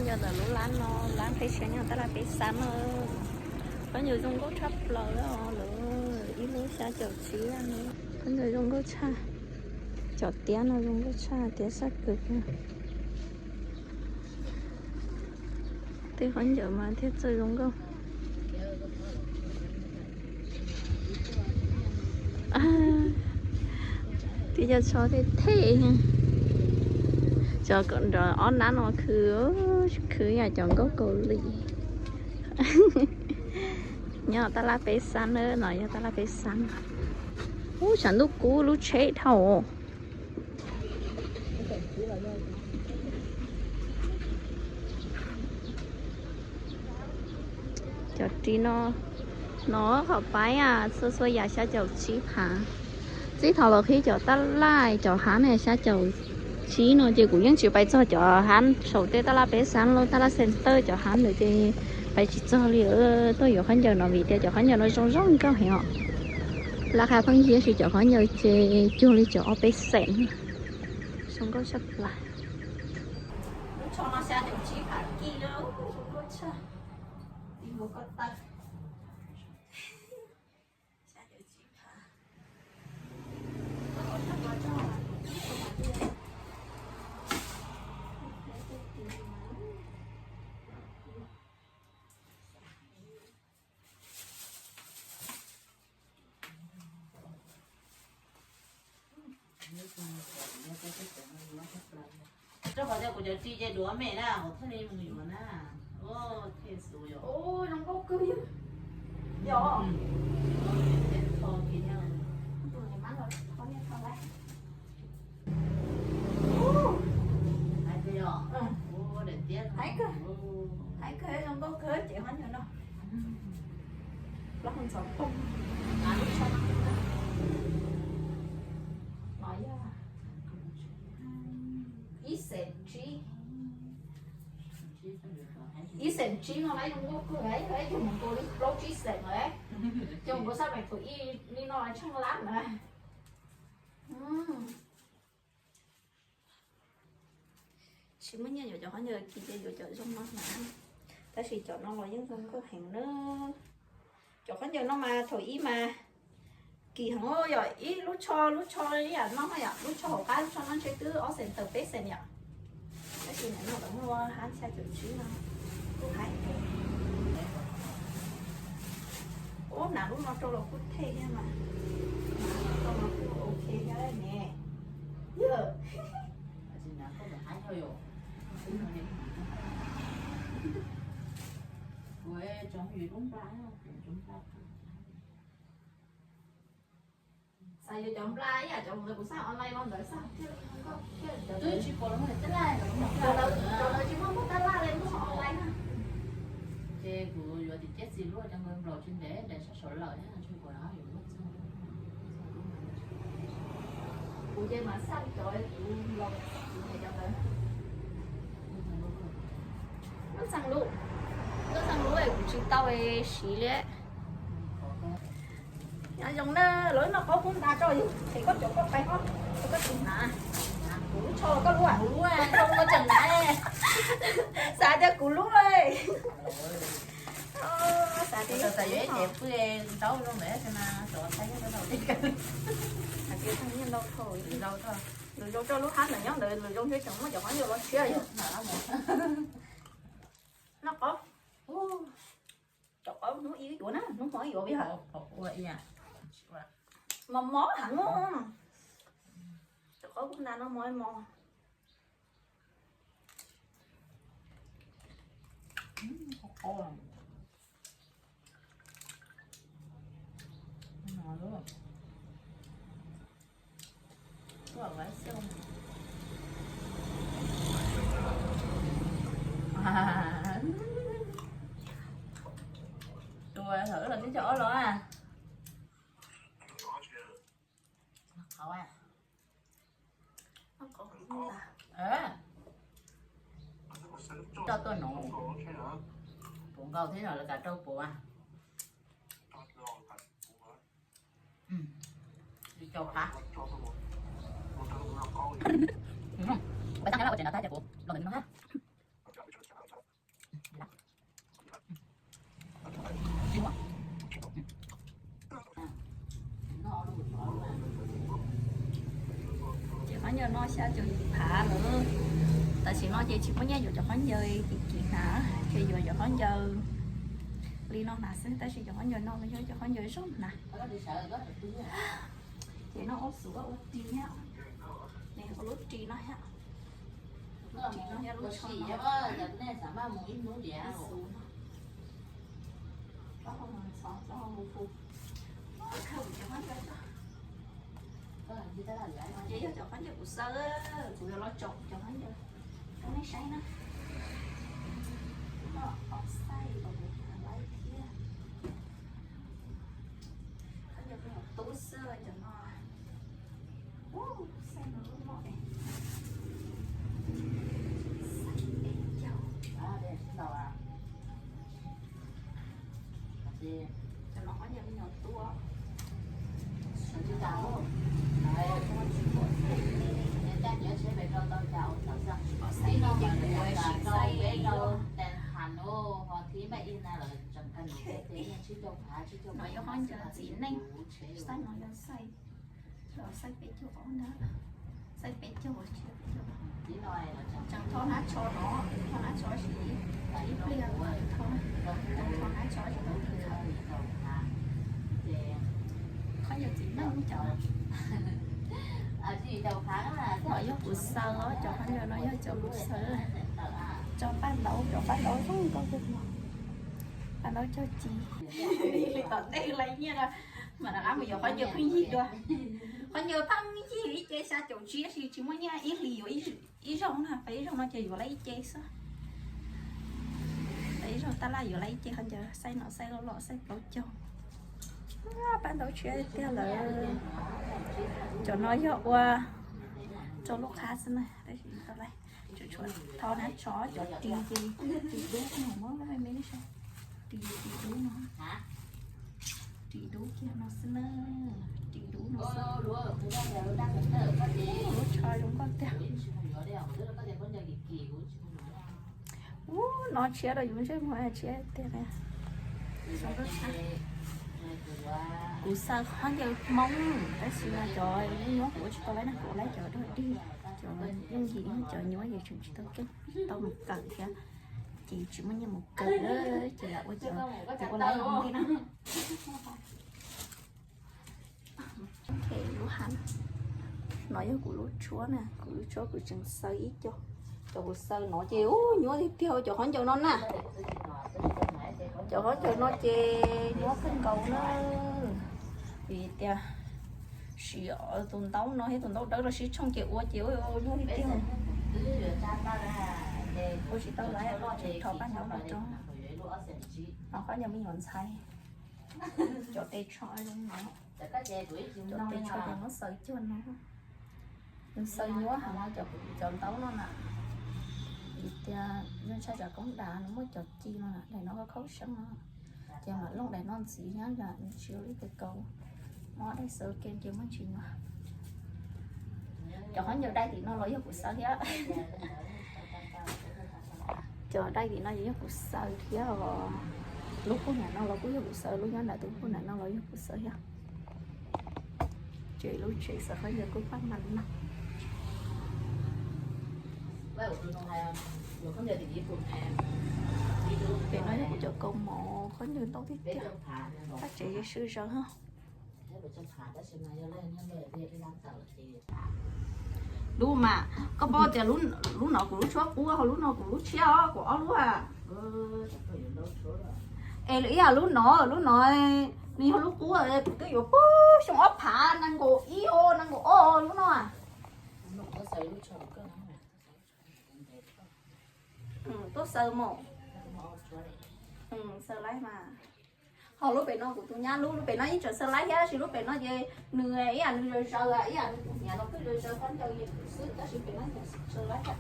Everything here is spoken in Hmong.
Nyob ntawm lub lab no, lab peb siab nyob tab laj peb xab no. Khaub ncaws zoo nkauj tshaj plaws lawm, ib lub xya caum tsib. Khaub ncaws zoo nkauj tshaj, cov tiab no zoo nkauj tshaj, tiab saj kawg. Tej khaub ncaws mas thiaj txawj zoo nkauj. Twb cov tsho thiaj thej. Cov nrog ob nab no khwv, khwv yam cov nkauj Kaus Lim. Nyob tab laj peb xab na, no yog tab laj peb xab. Ub, tshav ntuj kub lub tsheb dhau. Cov ris no, no qhov paib txhua txhua yam xya caum tsib phav. Txij thaum los qhib cov tab laj cov hab ne xya caum tsib no ces kuv yeej tsis pais txog cov hab saum tej tab laj peb xab los tab laj center cov hab ntawd ces pais tsis txog li. Tuaj yuav khaub ncaws no vim tias cov khaub ncaws no zoo zoo nkauj heev os. Laj qha pheej yig tab sis cov khaub ncaws ces cuag li cov ob peb xees. Zoo nkauj tshaj plaws. Lub tsho no xya caum tsib phav kij, zoo nkauj tshaj. Ib nkaus koj taw. Rau qhov tias kuv cov ris ces duav me na, kuv thiaj li mus yuav na. Ua, thiaj xus yom. Ua, zoo nkauj kawg yom. Yom. Tus niam mab los thov niam thov lawm. Ua, hais tias yom. Ua, daim tiab. Hais kawg, hais kawg zoo nkauj kawg ces hov nyob no. Plaub hau ntxhov phooj. Lub tsho no yog ib xees tsib. Ib xees tsib no lawv zoo nkauj kawg, ib tug mus nkaus li plaub tsib xees lawm. Coj mus nkaus sab meem thaum ib li no tsheej lab na. Tsis muaj nyiaj yuav cov khaub ncaws kis ces yuav cov zoo no na. Tab sis cov no los yeej zoo nkauj heev na. Cov khaub ncaws no mas thaum ib mas kim heev, yog ib lub tsho lub tsho ib yam no yom, lub tsho hauv qab lub tsho no ntshe twb ob xees tawm peb xees yom. Tab sis nim no lawv muaj hab xya caum tsib no kuj hais. Ub, hnav lub no rau los kuj thej thiab mas. Hnav no rau los kuj ok thiab ne. Yog. Xav yuav cov npla ib yam cov ntawd kuv xaj online los ntawd xaj thiaj li zoo nkauj thiab. Twb tsis pom cov lawv tsis muaj muag tab laj li, muag online na. Ces kuv yuav tim ceb txiv luaj cov nkaus nplaum tsis ntev ntes saum lawm thiab, ntshe kuv yuav muab txog. Kuv ces mas xaj cov kuv nplaum kuv ntes cov ntawd. Lub txeeg lub, lub txeeg lub kuv tsis tau siv li. Nyob zoo na, lawv noj qaub kub nta rau yus, ces koj cov koj pais hov, ces koj tsis hnav. Kuv lub tsho koj lub, kuv lub koj tseem hnav. Xav tias kuv lub. Xav tias yuav ib ces pw ntaub zoo ntawd xwb mas cov thaij nyiaj ntau dhau. Hais tias thaij nyiaj ntau dhau, lwm zaus, lwm zaus rau lub hab ntawd nyob ntawd lwm zaus ntshe tseem muaj cov khaub ncaws los tshiab yog. Noj qaub. Cov qaub hnub ib yuav na, hnub hmo ib yuav yog. Mos mos heev. Cov qaub kuv na no mos mos. Tus thawm los tib co ob los a. Rau tuaj no, puv nkaus thiab no lawv kav rau puv. Pais tag nab los tsev no tag ces kuv los ntawm no hab. Xya caum yim phav lawm. Tam sim no ces tsis muaj nyiaj yuav cov khaub ncaws kim kim hnav, ces yuav cov khaub ncaws li no hnav xwb, tab sis cov khaub ncaws no los yog cov khaub ncaws zoo hnav. Ces no ua xub ua ris thiab, ua lub ris no thiab, lub ris no thiab lub tsho no. Lub xub no, plaub hau ntxhov, plaub hau hu. Ces yog cov khaub ncaws kuv xaw, kuv yuav los tsom cov khaub ncaws rau nej saib na. Kuv no ob xaij los kuv hnav laib thiab. Khaub ncaws kuv nyuam tub xwb cov no. Ub, xaij no loj loj es, xaij peb caug. Cov no khaub ncaws me nyuam tub. Xaij no ces kuv yuav sim xaij. No yog khaub ncaws txiv neej, xaij no yog xaij, xaij peb caug ob ntag, xaij peb caug, tseem thov hnab tsho no, thov hnab tsho sis ib pliag, thov hnab tsho sis tau ib khawv. Khaub ncaws txiv neej cov no yog kuv xaw, cov khaub ncaws no yog cov kuv xaw. Tso paj ntaub, cov paj ntaub zoo nkauj kawg, paj ntaub cog ci. Li tom ntej lawv nyiaj no, mas rov qab mus yuav khaub ncaws pheej yig dua. Khaub ncaws pheej yig ib ce xya caum tsib, tab sis tsis muaj nyiaj ib hlis yuav ib zaug na, pab ib zaug no ces yuav lawm ib ce xwb. Pab ib zaug tab laj yuav lawm ib ce khaub ncaws xaij no, xaij loj loj, xaij plaub caug. Paj ntaub tshiab tiag lawm. Cov no yog ua rau lub qab xwb na, tab sis tau lawm. Tsuas tshuav thov hnab tsho, cov ris ces ris dub no, muab me me saib. Ris, ris dub no, ris dub kiag no xwb na, ris dub no xwb. Lub tsho zoo nkauj tiag. Ub, no tshiab rau yus ntsej muag tshiab tiag. Kuv xaw khaub ncaws Hmoob, tab sis mas cov nyuaj nyuaj kuv ua tsis tau laib na, kuv ua laib cov dog dig, cov yooj yim, cov nyuaj ces tseem tsis tau keej, tau mus kawm thiab, ces tsis muaj nyiaj mus kawm, ces lam ua cov, ces ua laib ua ntej na. Lub hab no yog kuv lub tshuab na, kuv lub tshuab kuv tseem xaw ib co. Cov kuv xaw no ces ub nyuaj tiag tiag cov khaub ncaws no na. Cov khaub ncaws no ces nyuaj kawg nkaus na. Vim tias siv tus ntaub no thiab tus ntaub dawb los sib tshooj ces ua ces ua nyuaj tiag tiag. Ua tsis tau lawm, tseem rho paj ntaub no rau. No khaub ncaws me nyuam ntxhais. Cov tes tsho zoo no, cov tes tsho ces muab xaws cuag no. Nws xaws nyuaj heev cov ntaub no na. Vim tias zoo tshaj cov koob dav no muaj cov ci no na, daim no khaub seeb no. Ces mam looj daim no ntxiv thiab, nws tsis ua li pem kaus. Muab daim xaws ke ces muaj ntsis nyuaj. Cov khaub ncaws dai tim no los yog kuv xaws thiab. Cov dai tim no yog kuv xaws thiab os. Lub puag nram no los kuj yog kuv xaws, lub nyob nram tus puag nram no los yog kuv xaws thiab. Ces lub tsev xaws khaub ncaws kuj paj mas no. Pem no yog kuv cov kaus mom khaub ncaws ntau tiag tiag. Paj tsev sw zawg. Lub mas, koj paub tias lub no kuv lub tshuab qub, ho lub no kuv lub tshiab os, kuv ob lub a. Es ib yam lub no, lub no nws yog lub qub, kuv twb yuav puag xyoo ob phav nees nkaum ib o nees nkaum ob lub no. Tuaj xaws mus. Xaws laib mas. Ho lub pem no kuv tus nyab lub, lub pem no yeej tseem xaws laib thiab, tab sis lub pem no ces nws ib yam nws zaws zaws, ib yam nws tus hniav los kuj zaws zaws, khaub ncaws xwb, tab sis pem no xaws laib thiab.